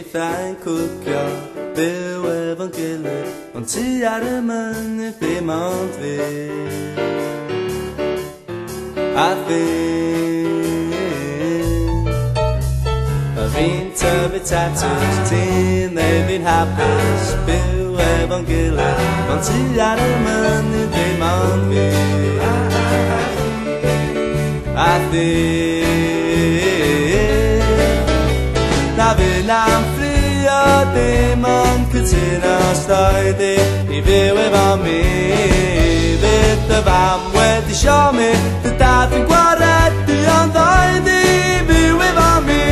nithau'n cwcio, byw efo'n gilydd, ond ti ar y mynydd dim ond fi. A fi. Fi'n tyfu tatws, ti'n neud fi'n hapus, byw efo'n gilydd, ond ti ar y mynydd dim ond fi. A fi. Na fy am ffrio dim ond cytuno os doi di i fyw efo mi. Fydd dy fam wedi siomi, dy dad yn gwaredu ond ddoi di i fyw efo mi.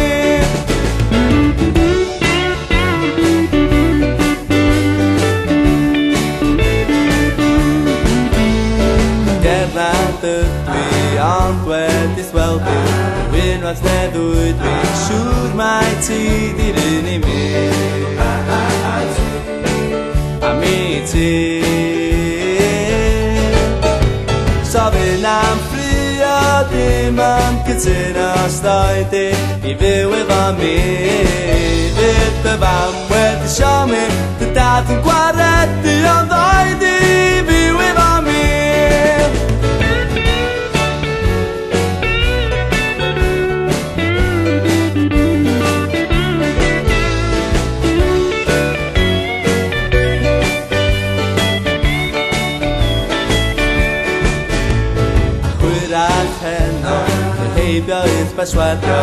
Gerdded ydw i ond wedi gweld di unwaith neu ddwy, dwi'n siŵr mai ti di'r un i mi. A mi ti. So fy am ffrio dim ond cytuno os ddoi di i fyw efo mi. Fydd dy fam wedi siomi, dy dad yn gwaredu ond ddoi di i fyw efo mi. Hwyrach heno, heibio i'r beswadio,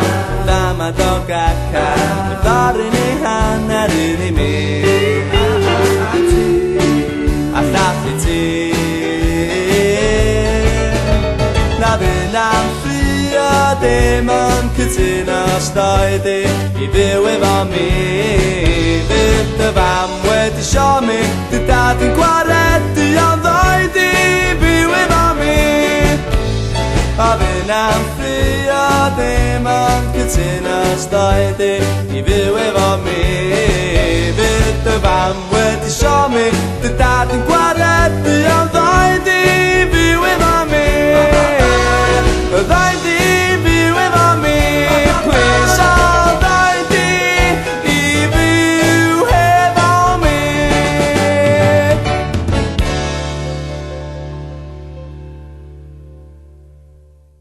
ddamad o gaca, y ddorin ei hanner un i mi. A llall i ti. Na fy am ffrio dim ond cytuno os ddoi di i fyw efo mi. Fydd dy fam wedi siomi, dy dad yn gwaredu ond ddoi di i fyw efo mi. A fy am ffrio dim ond cytuno os ddoi di i fyw efo mi. Fydd dy fam wedi siomi, dy dad yn gwaredu ond ddoi di i fyw efo mi. Ddoi